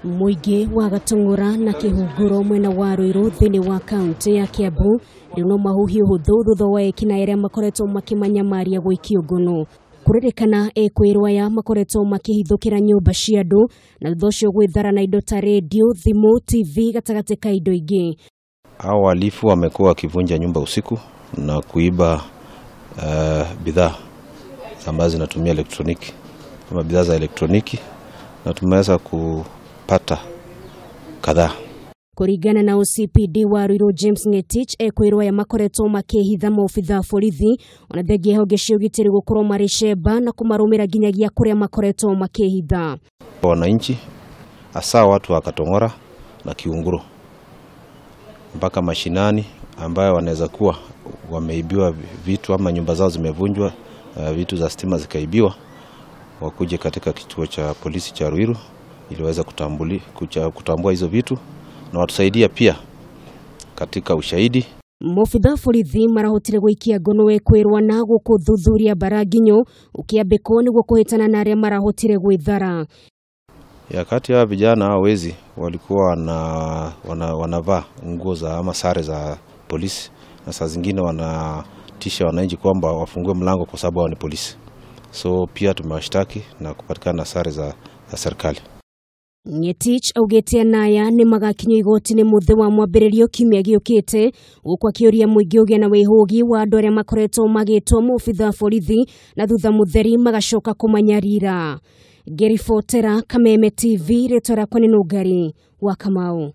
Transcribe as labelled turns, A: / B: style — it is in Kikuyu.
A: Mũingĩ wa Gatũng'ũra na Kĩhunguro mwena wa Ruiru thĩinĩ wa kaunti ya Kiambu rĩu no mahuhie ũhũthũ thutha wa ekinaĩ arĩa makoretwo makĩmanyamaria gũikio ngono. Kũririkana ekwĩrwo aya makoretwo makĩhithũkĩra nyũmba cia andũ na thutha ũcio gwĩthara na indo ta redio, thimũ, TV gatagatĩ ka indo ingĩ.
B: Hao wahalifu wamekuwa wakivunja nyumba usiku na kuiba bidhaa ambazo zinatumia elektroniki kama bidhaa za elektroniki, na tumeweza kupata kadhaa.
A: Kũringana na OCPD wa Ruiru James Ngetich, ekwĩrwo aya makoretwo makĩhitha maobitha borithi ona thengia honge cia ũgitĩri gũkorwo marĩ cemba na kũmarũmĩra nginyagia kũrĩa makoretwo makĩhitha.
B: Wananchi hasa watu wa Katong'ora na Kiunguro mpaka mashinani ambayo wanaweza kuwa wameibiwa vitu ama nyumba zao zimevunjwa, vitu za stima zikaibiwa, wakuje katika kituo cha polisi cha Ruiru ili waweze kutambua hizo vitu na watusaidia pia katika ushahidi.
A: Mobitha borithi marahotire gũikia ngono ekwĩrwo na gũkũ thuthuria bara nginyo ũkĩambĩkwo nĩguo kũhĩtana na arĩa marahotire gwĩthara.
B: Ya kati ya vijana hao wezi walikuwa wanavaa nguo za ama sare za polisi, na saa zingine wanatisha wananchi kwamba wafungue mlango kwa sababu hao ni polisi. So pia tumewashtaki na kupatikana na sare za serikali.
A: Ngetich augĩte anaya nĩ magakinyio igoti-inĩ mũthĩ wa mwambĩrĩrio kiumia gĩũkĩte, gũkũ akĩũria mũingĩ ũgĩe na wĩhũgi wa andũ arĩa makoretwo magĩtwo maobitha borithi na thutha mũtheri magacoka kũmanyarira. Ngĩribotera Kameme TV, rĩtwa rĩakwa nĩ Nũngari wa Kamau.